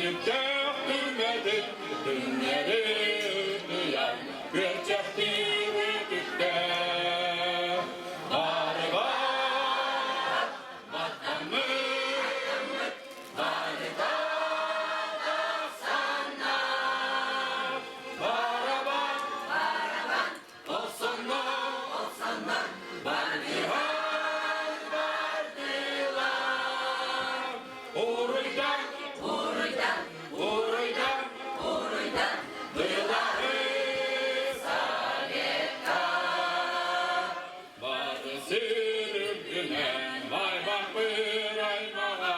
Түннүктээх түрмэтин түҥнэри ытыйан күөрчэхтиир үтүктээх. Барыга баттаммыт, барыга тахсаннар, барабан, охсоннор, бардыһан бардылар. Уруйдан, уруйдан, уруйдан, уруйдан, былаһы Советтар. Бары сирүгүнэн байбаппыр аймаҕа,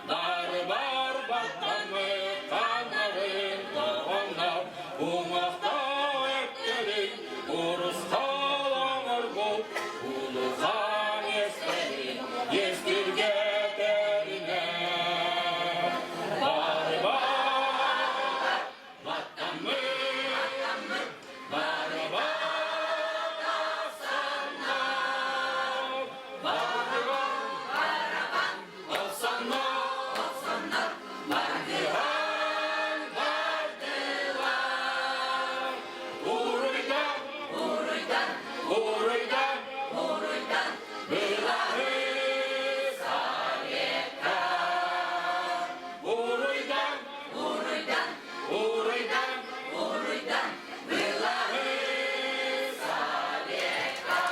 бары бар баттаммыт ханнарын тоҕоннор, уҥуохтаах өттөрүн урусхал оҥорбут улахан иэстэрин иэстиргэтэринэ. Бары бар баттаммыт, бары бар тахсаннар, бары бар охсоннор, бардыһан бардылар. Уруйдан, уруйдан, уруйдан, уруйдан, былаһы Советтар. Уруйдан, уруйдан, уруйдан, уруйдан, былаһы Советтар.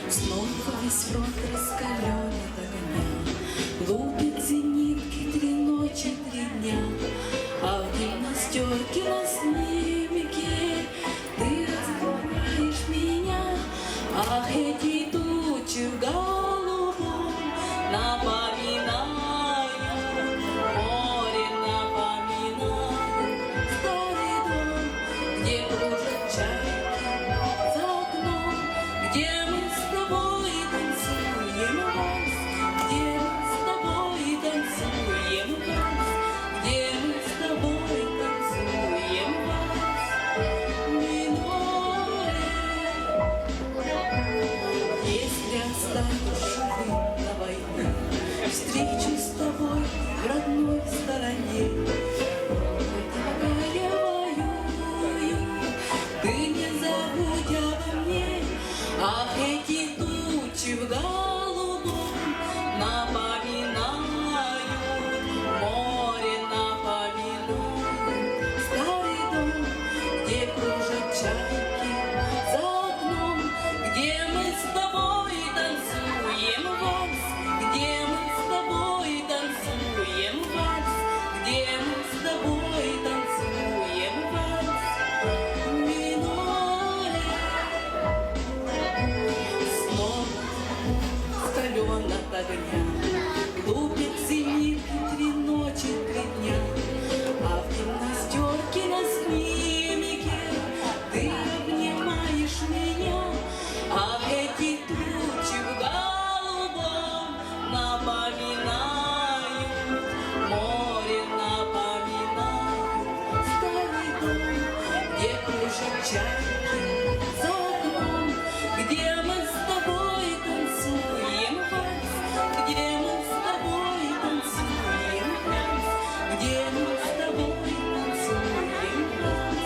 Снова весь фронт раскален от огня, Лупят зенитки три ночи, три дня, А в гимнастерке на снимке Ты разбавляешь меня. Ах, эти тучи в голубом Напоминают море, напоминают Старый дом, где кружат чайки за окном, Где мы с тобой танцуем вальс. чайки за окном, где мы с тобой танцуем вальс, где мы с тобой танцуем вальс, где мы с тобой танцуем вальс. Миноре снова раскален от огня, Лупит зенитки 3 ночи, 3 дня, А в гимнастерке на снимке Ты обнимаешь меня, А эти тучи в голубом Напоминают море, напоминают старый дом, где кружат чайки за окном, где мы с тобой танцуем вальс, где мы с тобой танцуем вальс, где мы с тобой танцуем вальс.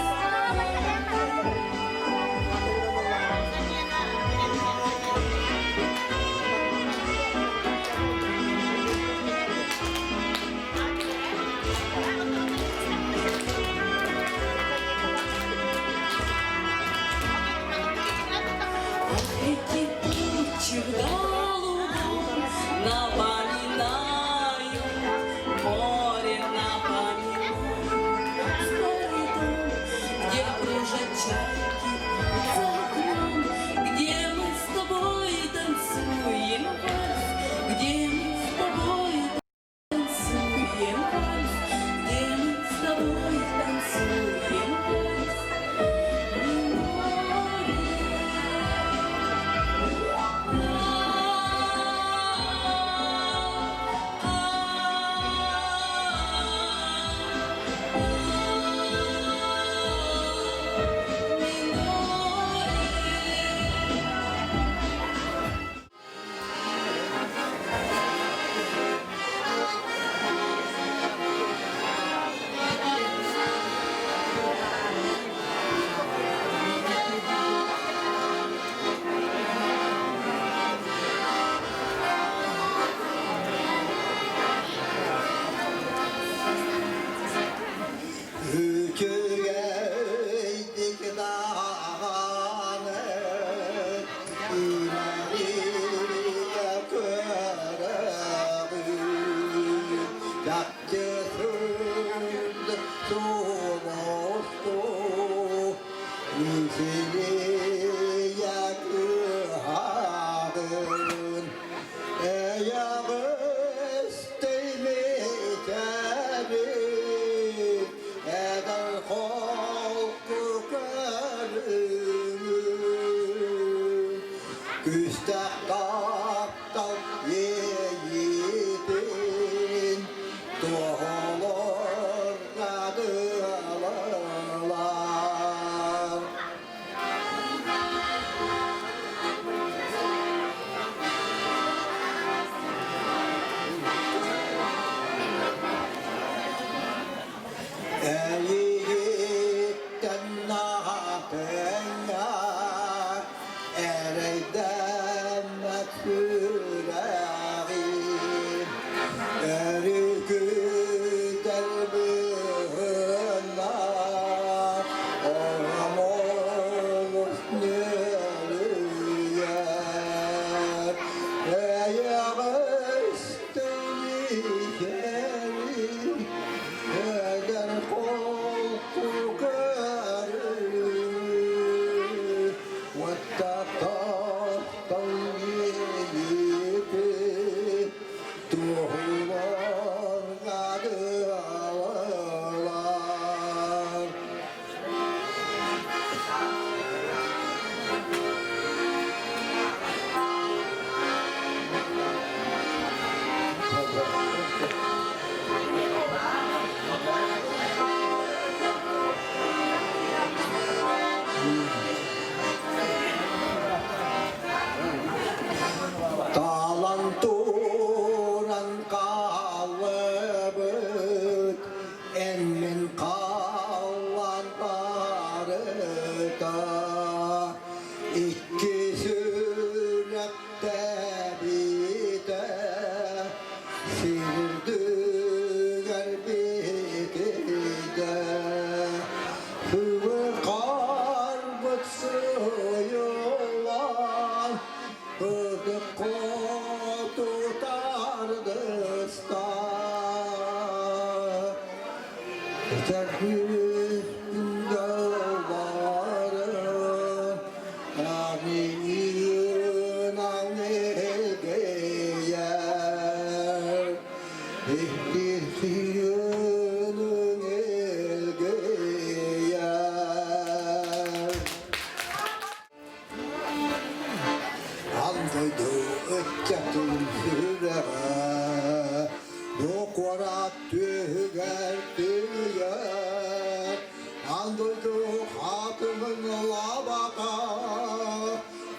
Ах, эти тучи в голубом напоминают море, напоминают старый дом, где кружат чайки за окном, где мы с тобой танцуем вальс, где мы с тобой танцуем вальс, где мы с тобой танцуем вальс. Миноре. Үчүгэйдик даҕаны имэрийэ көрөҕүн чахчы сырдык сулустуу мичилийэ кыыһаҕын эйэҕэс мичээрин эдэр холку көрүҥүн күүстээх таптал иэйиитин туоһулуурга дылылар. Эйигиттэн наһаатыҥҥа эрэйдэммэт сүрэҕим өрүкүтэр быһынна оҕом олус нүөлүйэр эйэҕэс мичээрин эдэр холку көрүҥүн.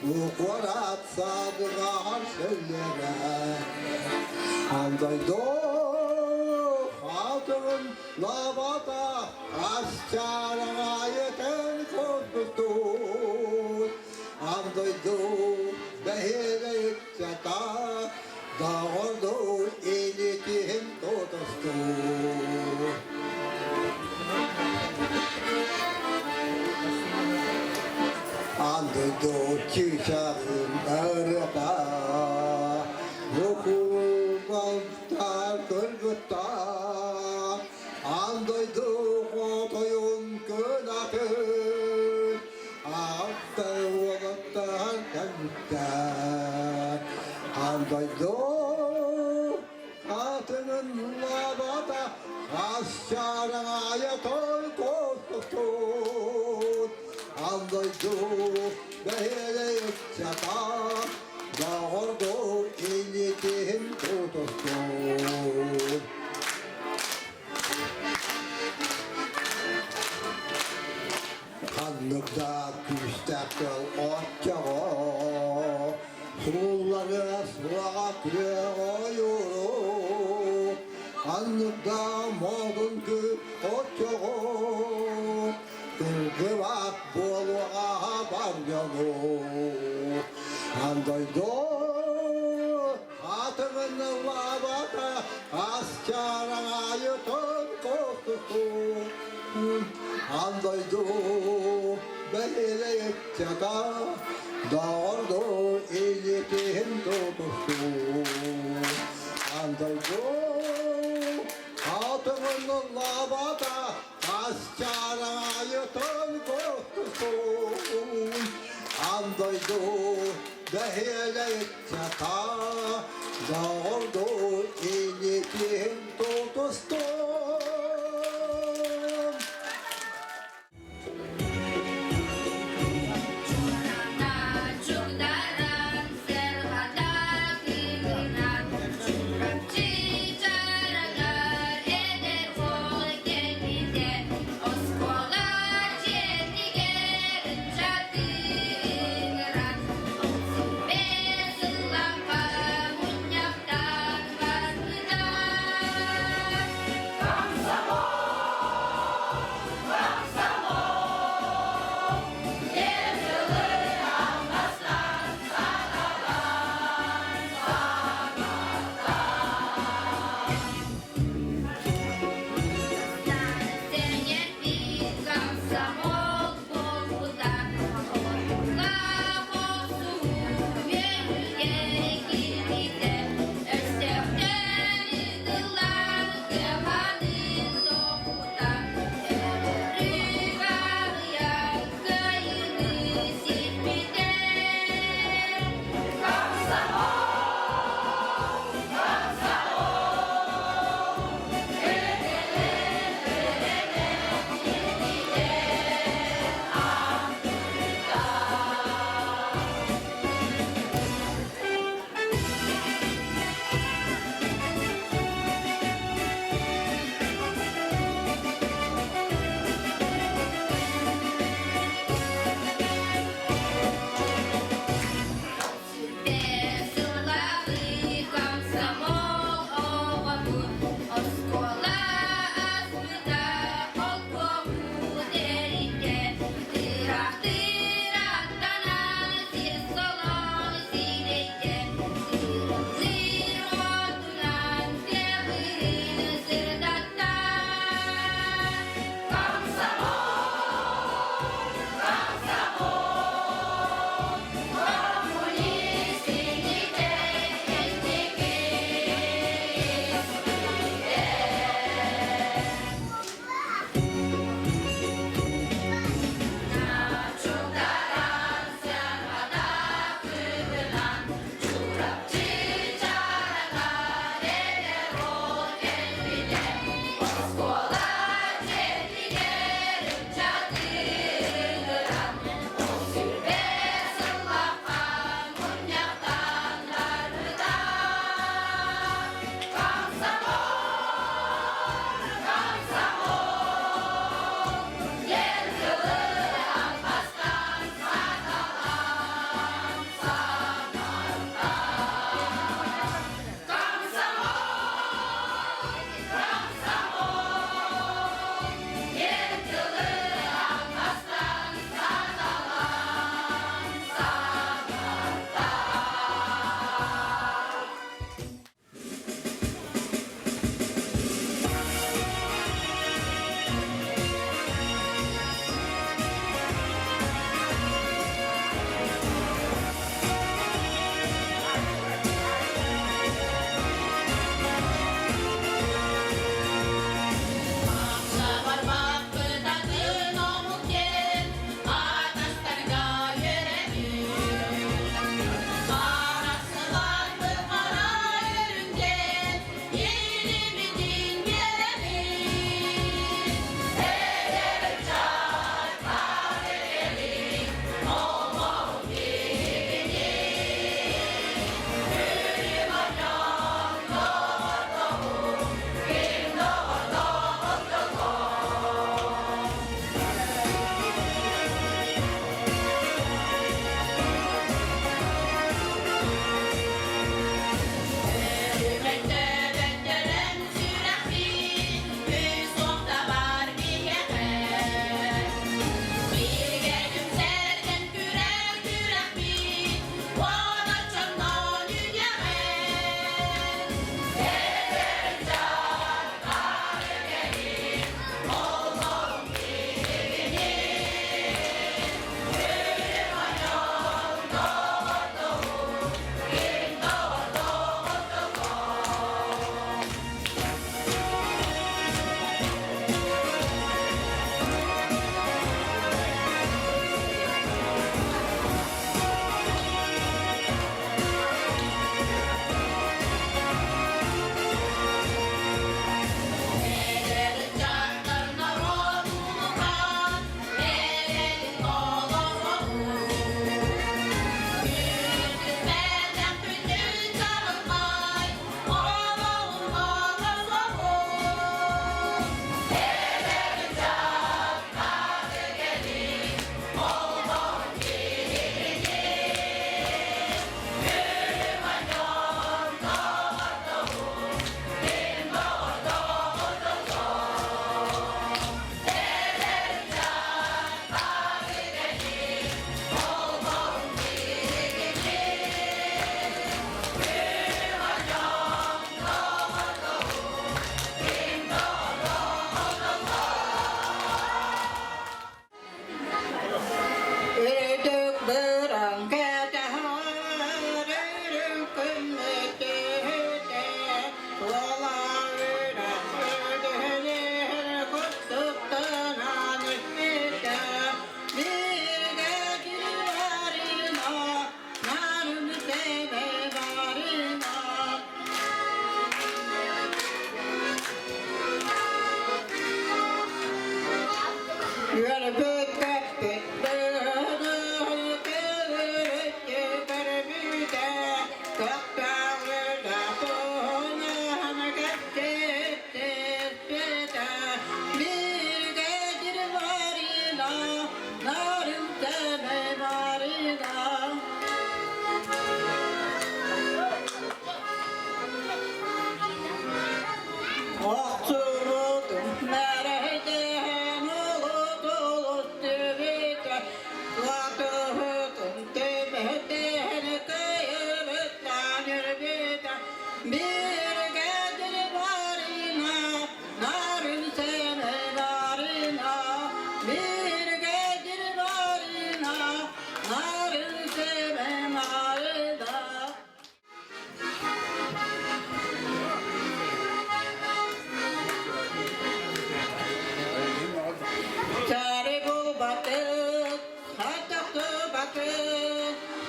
Куорат садыгар сэллэрэ Аан дойду хаатыгын лабата Ас-чаараҥайытын курдуктуун Аан дойду бэһиэлэй ыччата Доҕордуу илиитин тутустуу. Аан дойду чыычааҕын ырыата Рухубалтар кыргыттар Аан дойду хотойун кынатын Аатта уолаттар кэлбиттэр Аан дойду Атынын лабата Хас-чаараҥайа тойкостутун Аан дойду бэһиэлэй ыччата Доҕордуу илиитин тутустун. Ханнык да күүстээх тыал оччоҕо Суулларыа суоҕа күөх ойууру Ханнык да модун күн оччоҕо Кыргыбат буолуоҕа бар дьону Аан дойду Атыгын ыллаабата ас чаараҥайытын курдук Аан дойду бэһиэлэй ыччата доҕордуу илиитин тутустуу Аан дойду атыгын ыллаабата ас чаараҥайытын курдук Аан дойду бэһиэлэй ыччата доҕордуу илиитин тутустун. Чугдаран сэрҕата кыҥынан Чурапчы чарагар эдэр уол кэлбитэ Оскуола дьиэтигэр ыччаты ыҥыран Бэс ыллахха мунньахтан барбыта.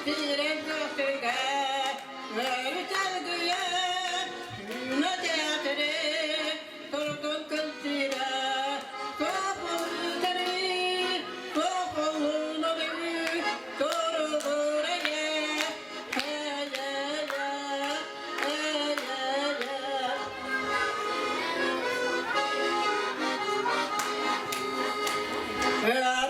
Сирэн көрсүгэ Өрүтэлгийэ Күнэ театри Тургун кылсыра Тополлары Тополлары Торугурая Эй-эй-эй Эй-эй-эй Yeah.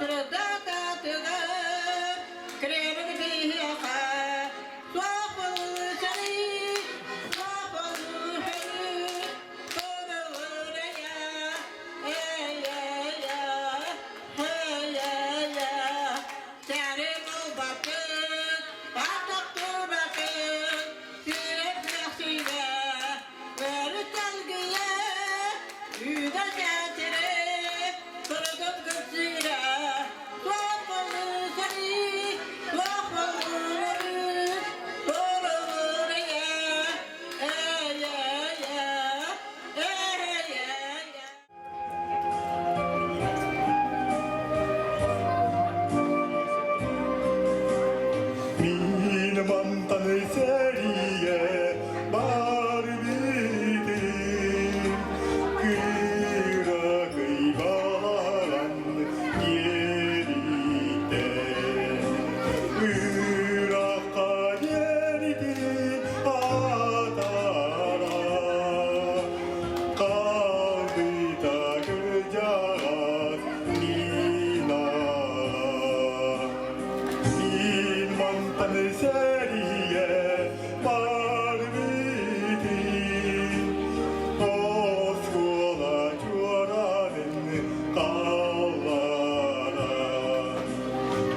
Yeah. Мин мантан сэриигэ барбытым, кыракый балаҕан диэриттэн. Ырахха диэритин атара, Қалбыта кырдьаҕас Нинаҕа. Мин мантан сэриигэ барбытым, Оскуола чуораанын халлара.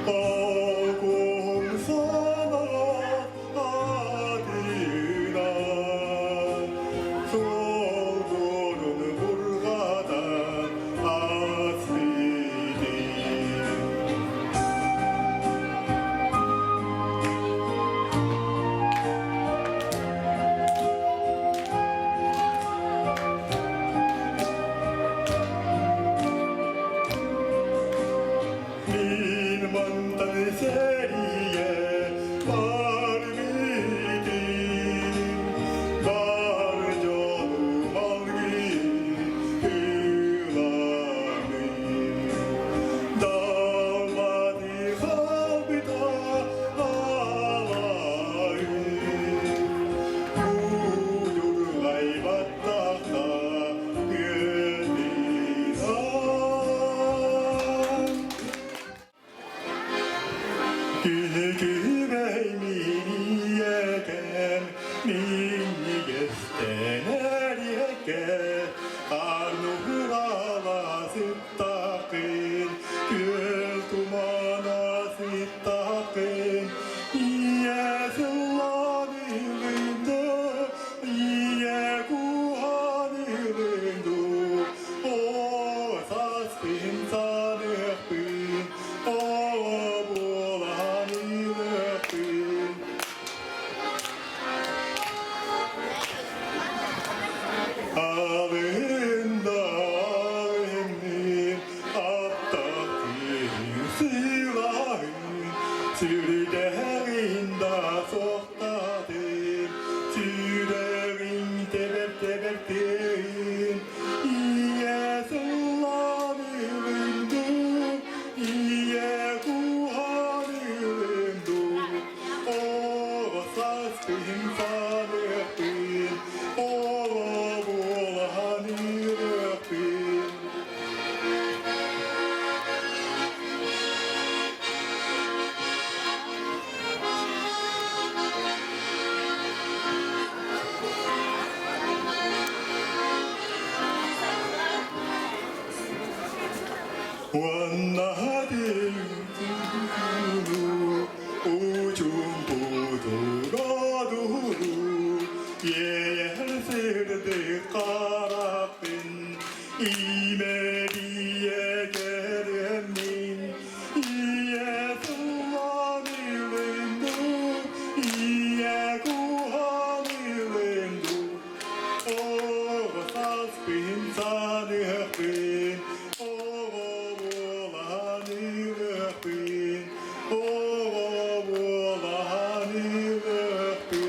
Холкуһум санаа атына, Солгорун бурҕатан аспытым. Мин мантан сэриигэ барбытым, бар дьонум алгыы ыланым. Далбаты халбыта алайым, Кудургай баттахта кытынан. Күнү күбэй минийэкэм, минньигэстэнэр иэкэ, Арнугурала сыттакын, күөл тумана сыттакын, Ийэ сылланылынды, ийэ куһанылынды, О, саспын саныахпын, о, буолан ылыахпын. Алында алынын аттакын сыйлағын, Сүрдәғин да соқтадым, сүрәғин тебер-тебер тейін, Ие сылланылынды, ие куһанылынды, Оҕо саныахпын, оҕо буолан ырыахпын. Уонна Учумпутуга Иэйэр сырдык харахпын Имэрийэ кэрэммин Ийэ тылланыылын дуу Ийэ куһаныылын дуу Оҕо сааспын саныахпын Оҕо буолан ылыахпын Оҕо буолан ылыахпын.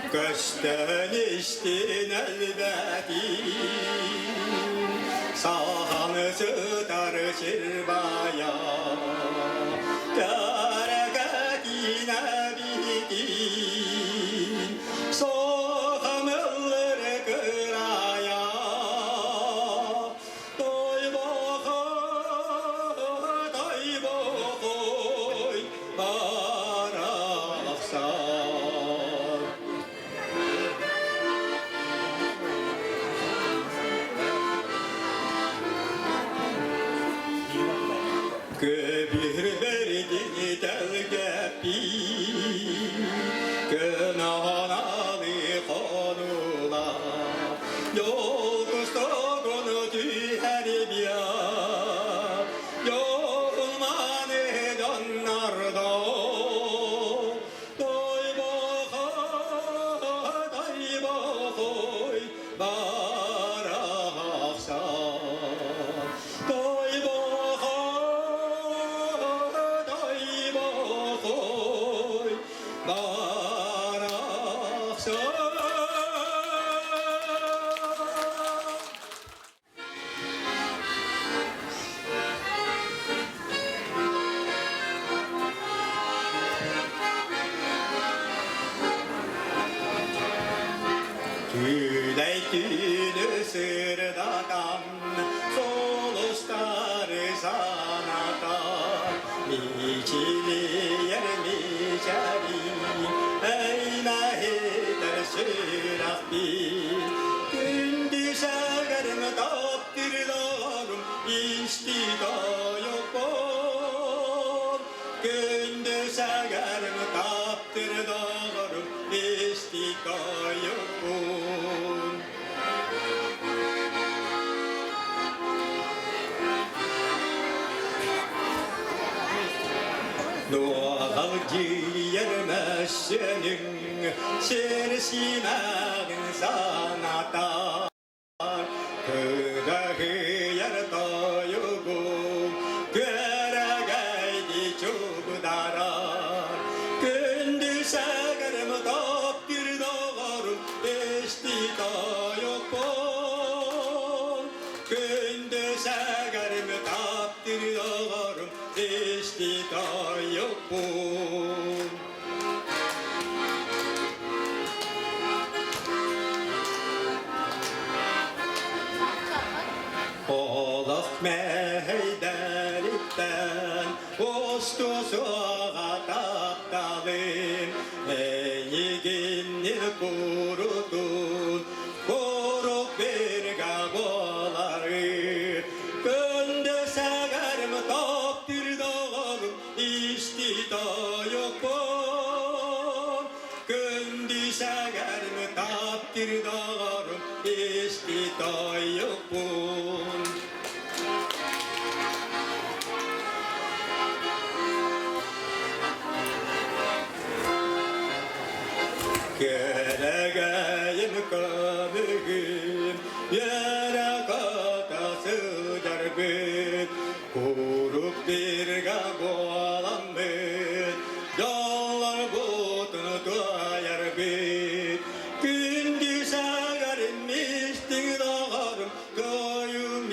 Көстөн истин элбэтин, Сахан сытар сир баайа, Кэрэкэтинэ битин, Сахамыллар кырайа, Тойбохой, тойбохой, барахсан. Көбүр бэрдини тэлгэппит, Кынааналы хонула, Йолкустогуну түһэрибиэ, Йолманы дьоннордо, Тойбохой, тойбохой, барахсан. Тойбохой, тойбохой, барахсан. Күүлэй түүнү сырдатан, сулустары санатан, мичилийэр мичээрин, эймэһитэр сүрэхпин. Күндү сэгэрим таптырларым, исти тойукпун. Күндү сэгэрим таптырларым, исти тойукпун. Нуоҕалдьыйар мөссүөнүҥ сир симэҕин санатар Кыдаһыйар тойугум күөрэгэйди чугдарар Күндү сэгэрим таптыр доҕорум исти тойукпун Күндү сэгэрим таптыр доҕорум исти тойукпун. Олох мэһэйдэриттэн усту суоҕа тапталым эйигиннин курутун курук биргэ буолары күндү сэгэрим таптыр доҕорум исти тойукпун күндү сэгэрим таптыр доҕорум исти тойукпун. Кэрэгэйим көмүгүм, үөрэ көтө сылдьарбыт, куруук бииргэ буоламмыт, дьоллорбутун туойарбыт. Күндү сагарым истиҥ доҕорум, тойум.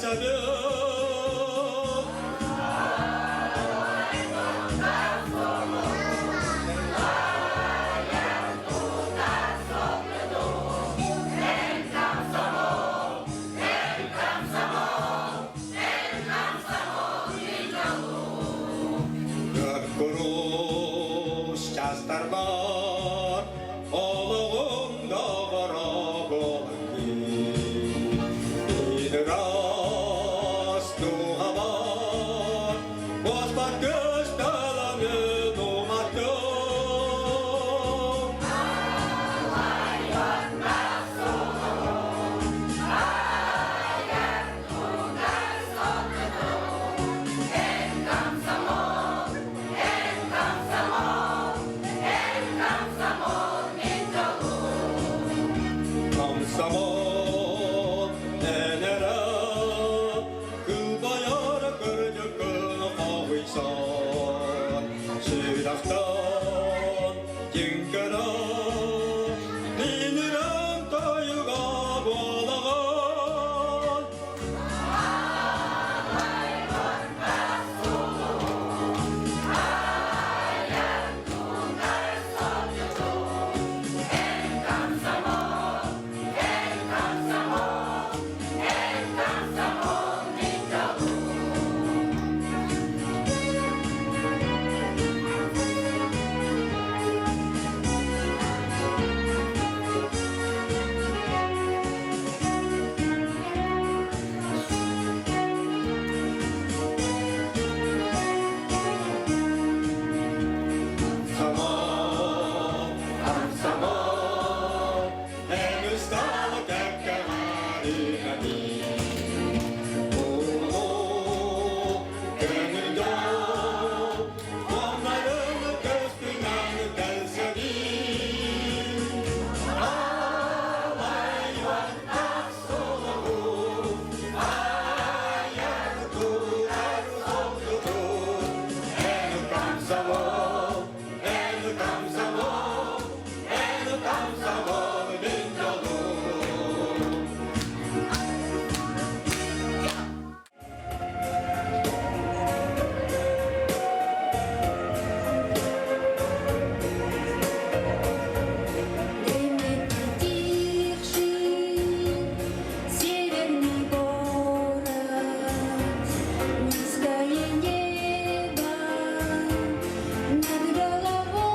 Сөбүн. Курус частарбар олоҕум доҕоро буолан Ыраас дууһабар буоспат көстөлөҥүн уматтым. Комсомол энэрэ кылбайар кырдьыккын хоһуйсан сүрэхтэн дьиҥкэрэ миинирэн тойуга буолаҕын. Комсомол, комсомол, эн устала кэккэҕэ Комсомол, Дремлет притихший северный город, Низкое небо над головой.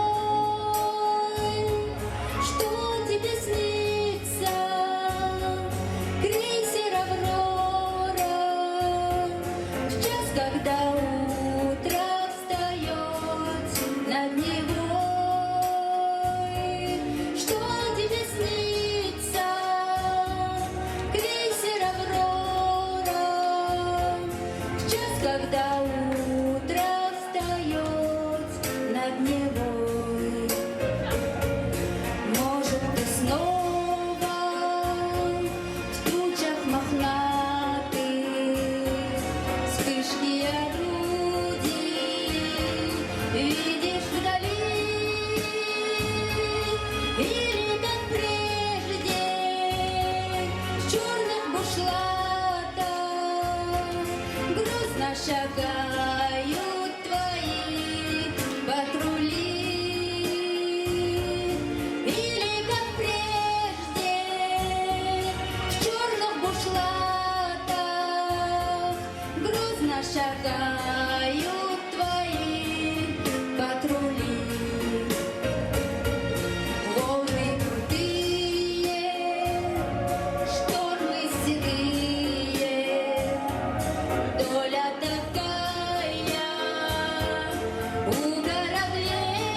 Что тебе снится, крейсер «Аврора», В час, когда утро встает над Невой? Что тебе снится, крейсер «Аврора», В час, когда утро встает над Невой? Может, ты снова в тучах мохнатых вспышки орудий видишь вдали, или, как прежде, в черных бушлатах грустно шагают твои патрули, или, как прежде, в черных бушлатах грустно шагают твои патрули. Волны крутые, штормы седые, доля такая у кораблей,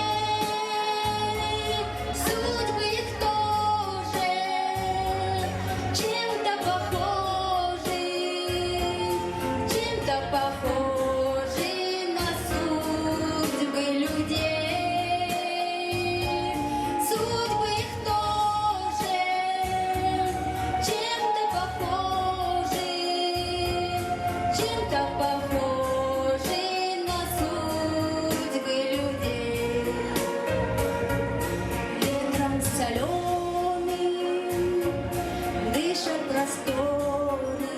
судьбы их тоже чем-то похожи, чем-то похожи на судьбы людей. Судьбы их тоже чем-то похожи, чем-то похожи на судьбы людей. Ветром соленым дышат просторы.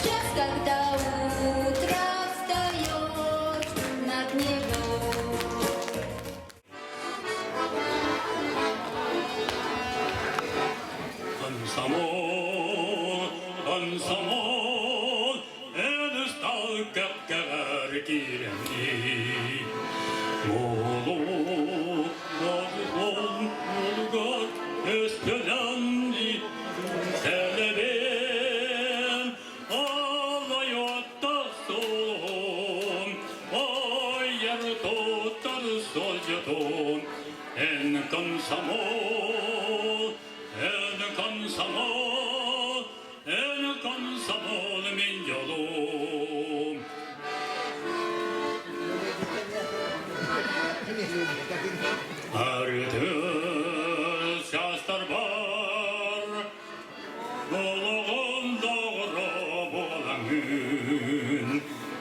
Час, когда утро встает над Днепром. Комсомол, комсомол, эн ыстал кэккэҕэр киирэммит. Буолу, олугар өстөлөн сэлэбин, алайоттах солоһун, айар туттар солдьотун, эн комсомол, Эн комсомол, эн комсомол мин дьолум. Арытыр састар бар, олоҕум доҕоро буолаҥын.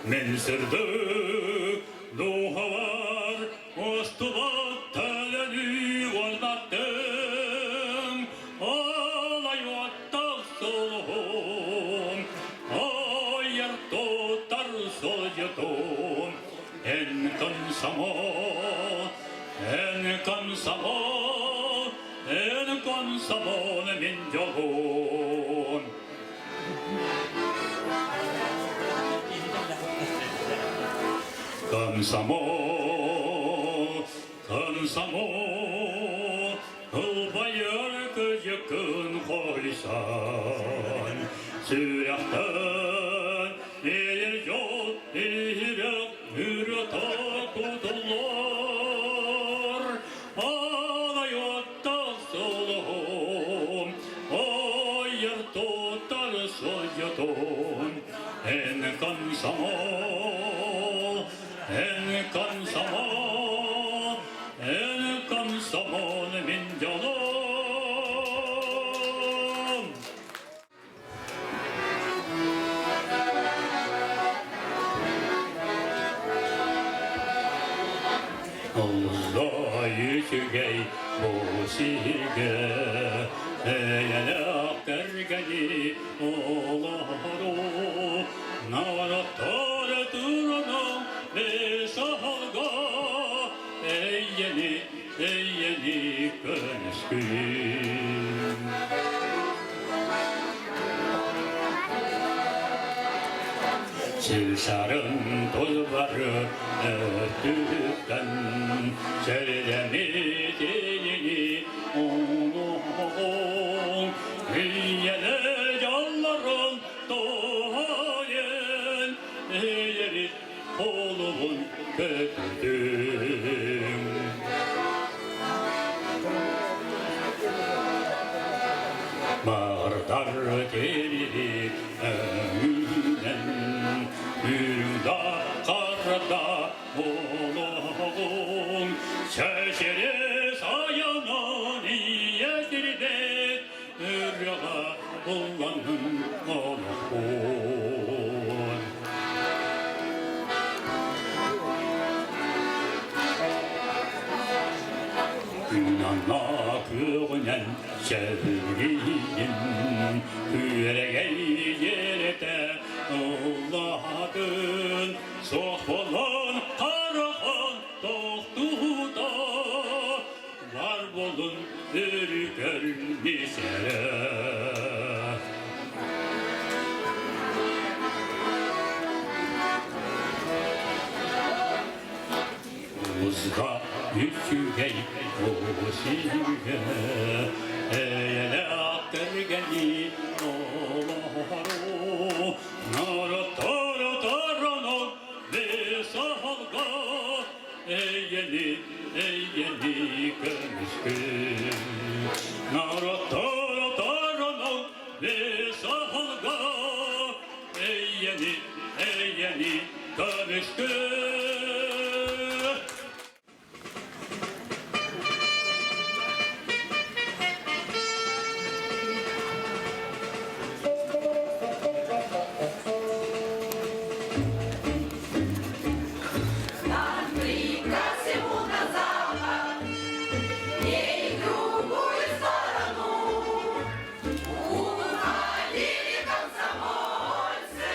Мин сырдык дууһабар Устубут төлөнүү уолбаттыҥ, Алай уоттах сулуһум, Айар тутар сылдьытым, Эн комсомол, эн комсомол, эн комсомол мин дьолум. Комсомол, комсомол, ылбайар кыдьыккын хойсан, сүрэхтэн иэйэр дьол иһирэх үрэтэ кутуллар. Алай оттах солоһум, ойор тутар сойотун, эн комсомол, эн комсомол, эн комсомол мин дьолум. Аллай үчүгэй бу сиргэ эйэлээх кэргэни олору норуоттар турунуҥ бесалга эйэни эйэни көмүскүүр. Сылсарын тулбары өттүттэн сэрэмитини оҥоһуҥ Ийэлэр дьоллорун туһайын Эйэрит холубун көтүтүҥ. Бардар кирири өҥүнэн үрүҥ да хара да олоҕуҥ чэчири сайынан ийэтирбит ырыаҕа ылланын олохпун. Күн-анна күөҕүнэн чэбирийин, күөрэгэй дьиэрэтэ ыллаатын, суох буолан харахан тохтуута, бар буолун өрүкөл мисэрэ. Узга үчүгэй сиргэ эйэлээх кэргэни олору норуоттары торонон бесалга эйэни эйэни көмүскүү норуоттары торонон бесалга эйэни эйэни көмүскүү. Нам приказ ему на запад, не в другую сторону. Уходили комсомольцы.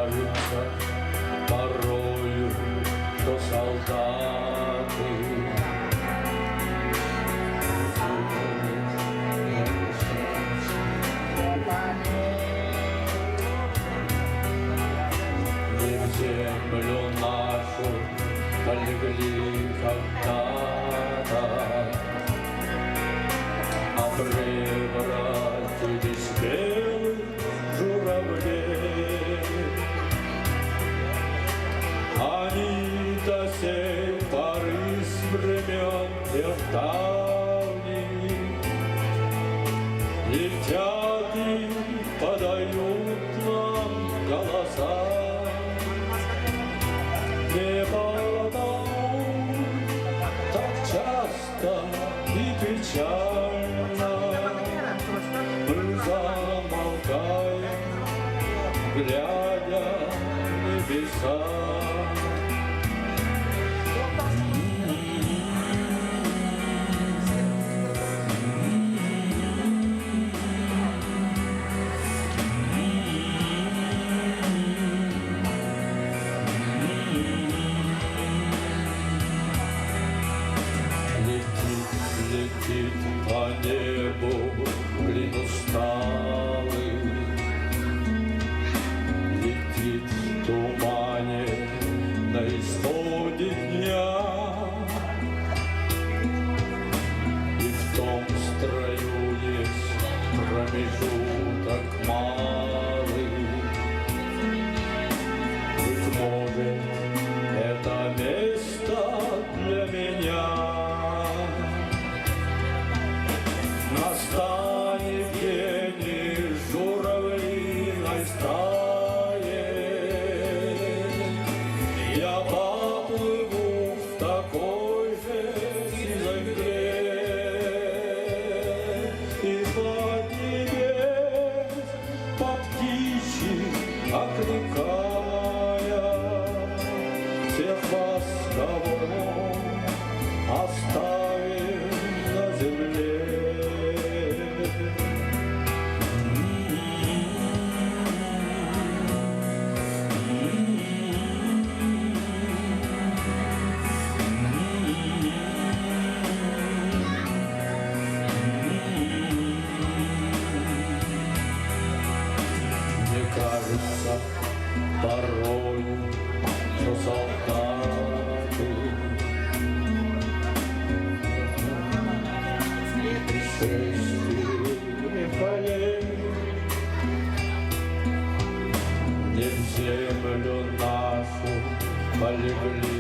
кажется порою, что солдаты Не в землю нашу полегли когда-то, а превратились в белых журавлей. Они до сей поры с времен тех давних Летят и подают нам голоса. Не потому так часто и печально Мы замолкаем, глядя в небеса. Летит, летит по небу клин усталый, Летит в тумане на исходе дня. И в том строю есть промежуток малый. Быть может, это место для меня. Настанет день и журавлиной стае. Я поплыву в такой же сизой мгле И под небес по птичьи окликая Всех вас, кого оставим на земле. Мне кажется порою, что солдаты Пришествие полей Не в землю нашу полегли.